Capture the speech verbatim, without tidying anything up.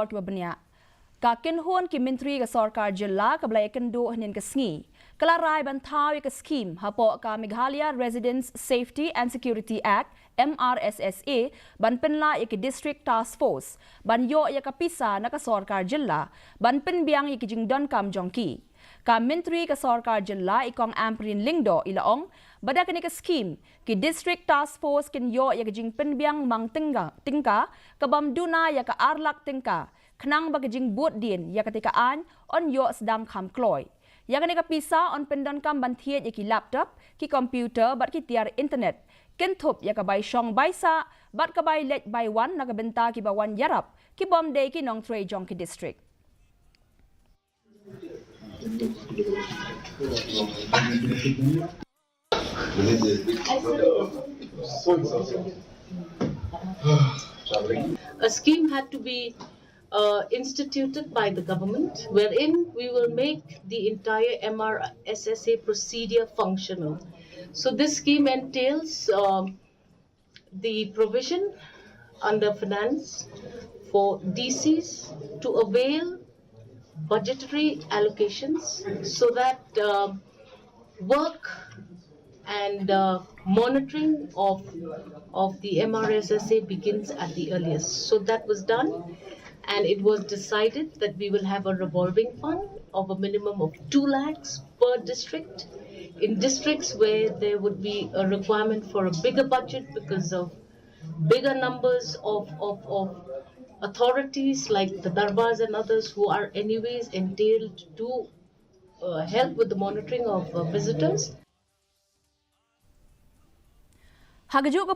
kiba bniah. Ka kynhun ki myntri ka sorkar jylla kaba la ïakynduh hynnin ka sngi ka la rai ban thaw ïa ka skhim hapoh ka Meghalaya Residents Safety and Security Act, M R S S A, ban pynlah ïa ki District Task Force ban ïoh ïa ka pisa na ka sorkar jylla ban pynbiang ïa ki jingdonkam jong ki. Ka myntri ka sorkar jylla i Kong Ampareen Lyngdoh i la ong ba da kane ka skhim ki District Task Force kin ïoh ïa ka jingpynbiang mang tyngka, tyngka ka bym duna ïa ka ar lak tyngka, khnang ba ka jingbud dien ïa katei ka aiñ yn ïoh sdang kham kloi. Ïa kane ka pisa yn pyndonkam ban thied ïa ki laptop, ki computer bad ki tiar internet, kynthup ïa ka bai shong bai sah bad ka bai leit bai wan na ka bynta kiba wan ïarap ki bym dei ki nongtrei jong ki district. A scheme had to be uh, instituted by the government, wherein we will make the entire M R S S A procedure functional. So this scheme entails um, the provision under finance for D Cs to avail budgetary allocations so that uh, work and uh, monitoring of of the M R S S A begins at the earliest. So that was done, and it was decided that we will have a revolving fund of a minimum of two lakhs per district. In districts where there would be a requirement for a bigger budget because of bigger numbers of, of, of authorities like the darbars and others who are anyways entailed to uh, help with the monitoring of uh, visitors. Ha kajuh ka